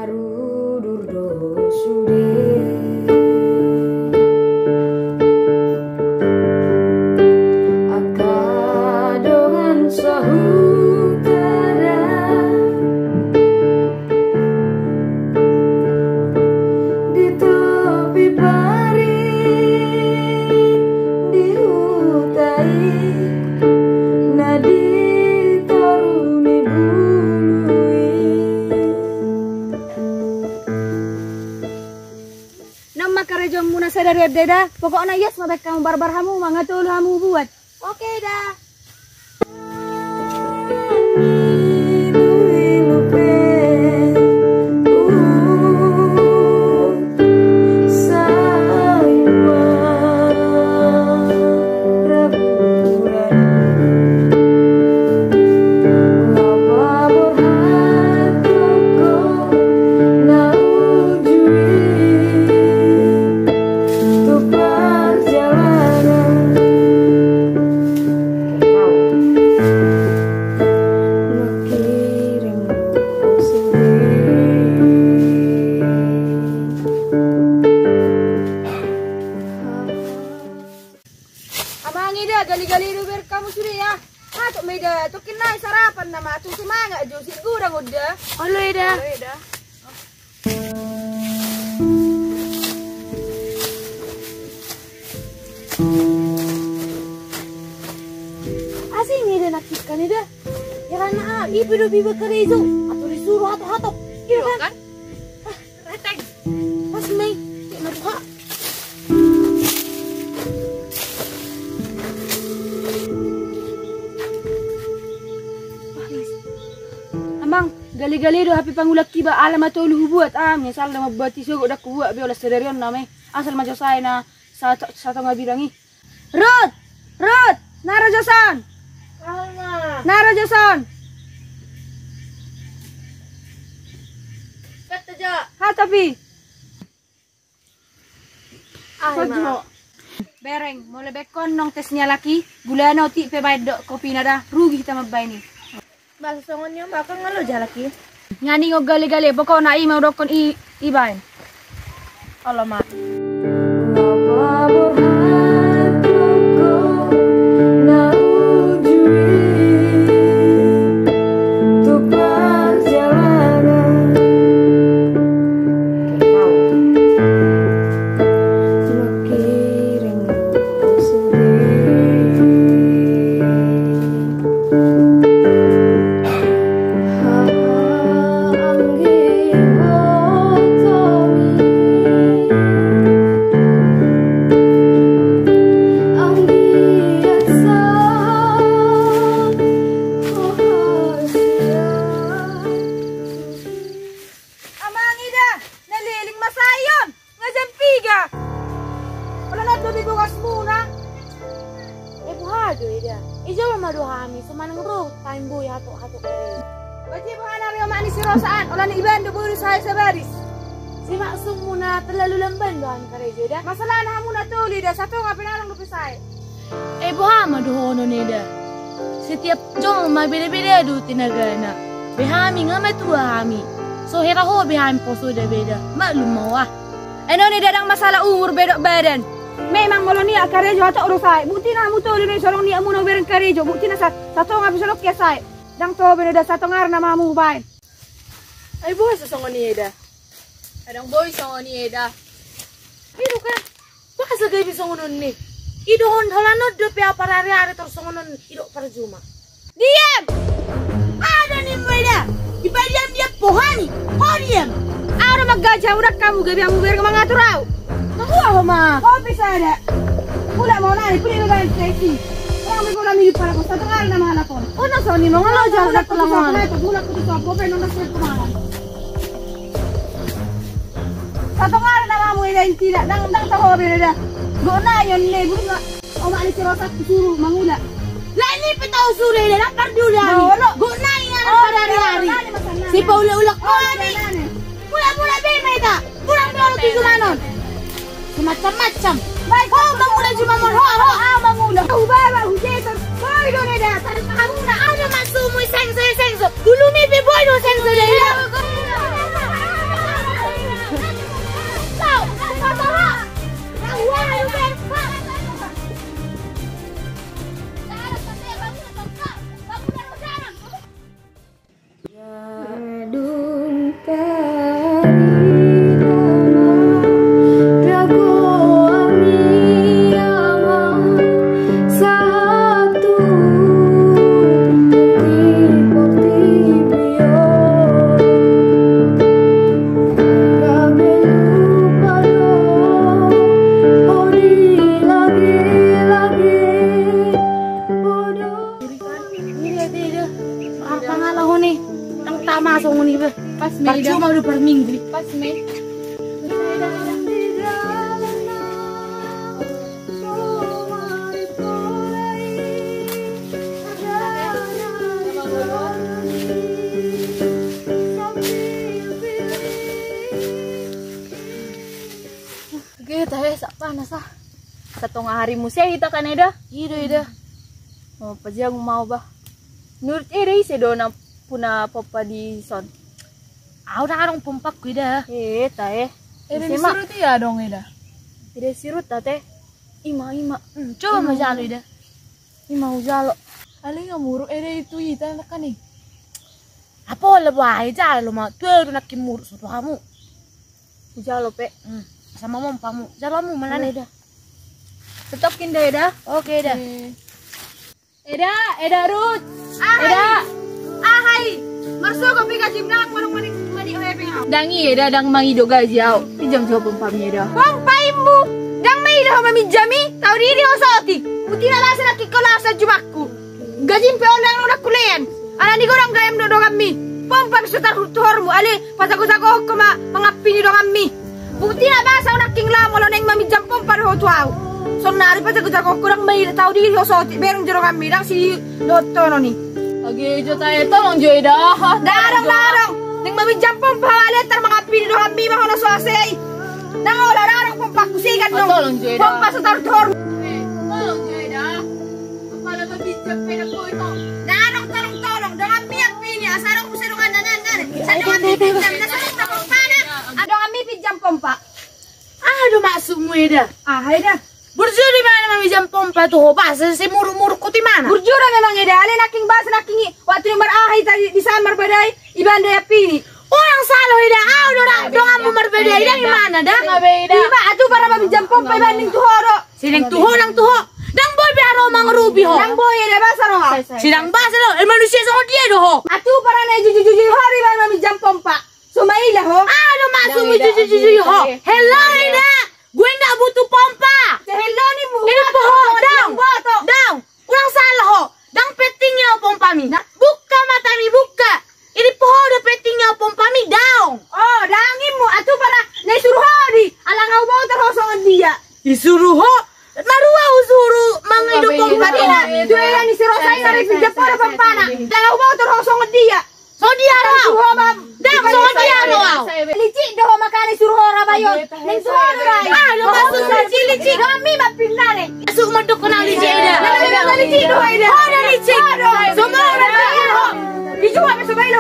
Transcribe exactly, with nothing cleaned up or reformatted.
Arudur do sude angka dongan sahuta da. Di topi parik di huta i, na di toru ni bulu i. Nang ma karejoanmuna sadari on da, pokokna ias ma baen hamu, barbar hamu, mangatolu hamu buat. Oke da. Amang eda, gali-gali do bereng hamu sude ya. Hatop ma eda, tongkin nai sarapan nama, tung semangat jo, sian godang on da. Olo eda. Olo eda. Asing eda nangkin kan eda. Ya kan, ah, ipe do biba karejo. Atau disuru hatop-hatop. Iya kan? Reteng. Pas mai, cek na buka. Amang, gali-gali do hape pangulak iba, ala ma tolu hubuat, ah, misalna mambuat i sogot ndang hubuat be, olat sadari on nama i. Asal ma jo sae na sa-, satonga bidang i. Rut! Rut! Na ro jo son! Na ro jo son! Hatop i. Bereng, molo baen ho nong tes ni halak i, gulana otik pe baen dohot kopina da, rugi hita mambaen i. Ba songon i ma, angka nga loja halak i. Nga ningon gale-gale, pokokna i ma hudokkon i, i baen. Olo ma. Amang eda, na leleng ma sae on, nga jam piga. Olo na do be bogasmuna. E boha do eda, e jolo ma do hami, so manang ro hami boi hatop-hatop karejo. Boti boha na ro omak ni si Rosa an, olo na ibaen do boi do sae sabaris. Simaksudmuna terlalu lamban do hami karejo eda. Masalahna hamu na tolu eda, satonga pe na adong dope sae. E boha ma dohonon eda. Setiap jolma beda-beda do tenagana. Be hami nga matua hami. So hera ho be hami poso da be eda. Maklum ma ho ah. Anon eda, ndang masalah umur be dohot badan. Memang molo niat karejo hatop do sae. Buktina hamu tolu na i so adong niatmuna hubereng karejo. Buktina sa-, satonga pe so adong hea sae. Ndang toho be na eda, satonga ari nama hamu hubaen. Ai boha so songon i eda. Ndang boi songon i eda. I do kan. Boha so gabe songon on ni. I do on holan on dope au parariari tor songon on i do parjuma. Diam! Aha do nimmu eda? Dipadiam-diam ho hami. Ho diam. Au do manggaji hamu, ndang hamu gabe hamu bereng mangatur au. Mahua ho ma. Kopi sada. Mulak ma ho nai, pudi do baen tesi. Orang be gona minggu pala ko satonga ari nama halak on. Unang songon i ma, nga loja halak on. Mulak putus apa, mulak putus apa, pe nona siap kemarin. Satonga ari nama hamu eda, intina ndang, ndang toho be eda. Gok nai on ne, bulu nga omak ni si Rosa suru mangula. Lah i pe tau suru eda, ndang parduli hami. Gok nai nga na parariari. Sipaulak-ulak ho hami. Mulak-mulak be ma eda. Pulang dulu tu sumanon. Semacam-macam. Baik, ho mangula jumamon, ho, ho. Au mangula. Au baba, hujeton. Boi do na eda, tarus hamuna. Au do maksudmu i sengso, i sengso. Bulu mi pe boi do sengso da eda. Ida, ida, ida. Apa ngala honi? Tang tama songon i be. Pas me ida. Parcuma do parminggu. Pas me. Oke, tahe, sak panas ah. Satonga hari muse hita kan, Eda? I do, Eda. Oh, pajamu mau bah. Nurut Eda, ise do na puna pompa di son? Au ndang adong pompaku, Eda. Eh, tahe. Eda, ise ma? Eda si Rut i adong, Eda. Eda si Rut, ate. Ima, ima. Hmm, coba ma jalo, Eda. Ima ujalo. Alai nga muruk, Eda, i tu hita nangkin i. Apo la boha, jalo ma, tu Eda nangkin muruk so tu hamu. Ujalo pe. Hmm. Sama mompamu. Jalo hamu ma, Eda. Tetap inda, Eda. Oke, Eda. Oke. Eda, Eda Rut. Ahai. Eda. Ahai. Marsogo pe gajim, ndang adong mani, mani, oh, epeng au. Ndang i, Eda, ndang mangido gaji au. Pinjam jo pompami, Eda. Pompamu. Ndang mangido ho maminjam i, tau diri ho sotik. Buktina basa nangkin ho laos jumangku. Gajim pe ol, ndang unang hulean. Alani godang gayam do donganmi. Pompa pe so tarhut tu hormu, ale pajagojagohon ho ma mangampini donganmi. Buktina basa unang king lam, olo naeng maminjam pompa do ho tu au. Sonnari pajagojagohon ho, ndang mangido, tau diri ho sotik, bereng jo donganmi, ndang sidohontonon i. Age jo tahe, tolong jo, Eda. Ndang adong, ndang adong. Naeng maminjam pompa ho, ale tar mangampini donganmi ma ho na so asa i. Ndang olo, ndang adong pompaku, sigan do. Tolong jo, Eda. Pompa so tarhut tu hormu. Eh, tolong jo, Eda. Apala maminjam pe na boi ho. Ndang adong tolong-tolong, donganmi ampini, asa adong muse dongan na nangkin. Sa donganmi pinjam, na songon na pompana. Donganmi pinjam pompa. Aha do maksudmu, Eda? Aha, Eda? Burju do imana maminjam pompa tu ho, basa sai muruk-muruk ho tu imana. Burju do memang, Eda, alai nangkin basa nangkin i. Waktu i mar aha i tadi di san marbadai, ibana do i ampini. Unang sala ho, Eda, au do ra donganmu marbadai, ndang imana da. Ima, atupa ra maminjam pompa ibana, naeng tu ho do. Sai naeng tu ho, naeng tu ho. Ndang boi be ro mangurupi ho. Ndang boi, Eda, basa ro au. Sai ndang basa do, eh, manusia songon dia do ho. Atupa ra na juju-juju ho do ibana maminjam pompa. So maila ho. Aha do maksudmu juju-juju ho? Hello, Eda. Gue nggak butuh pompa. Sai hello ni mu. Ini po ho, daong. Daong. Unang sala ho. Ndang penting i pompami. Buka matami, buka. Ini po ho do penting i pompami, daong. Oh, daong i mu. Atupa ra na isuru ho do i. Ala nga huboto ho songon dia. Isuru ho? Marua husuru mangido pompa. Tapi na, tu Eda ni si Rosa i, sari pinjam ho do pompana. Ala nga huboto ho songon dia. Songon dia ro au. Ndang songon dia ro au. Licik do ho makana isuru ho ra bayon. Naeng tu ho do ra i. Aha do maksud licik-licik? Donganmi ma pinane. Masuk mandok kena licik, Eda. Licik do ho, Eda. Ho do licik. Ho do. Sombong do ho. Dijua pe sobai do.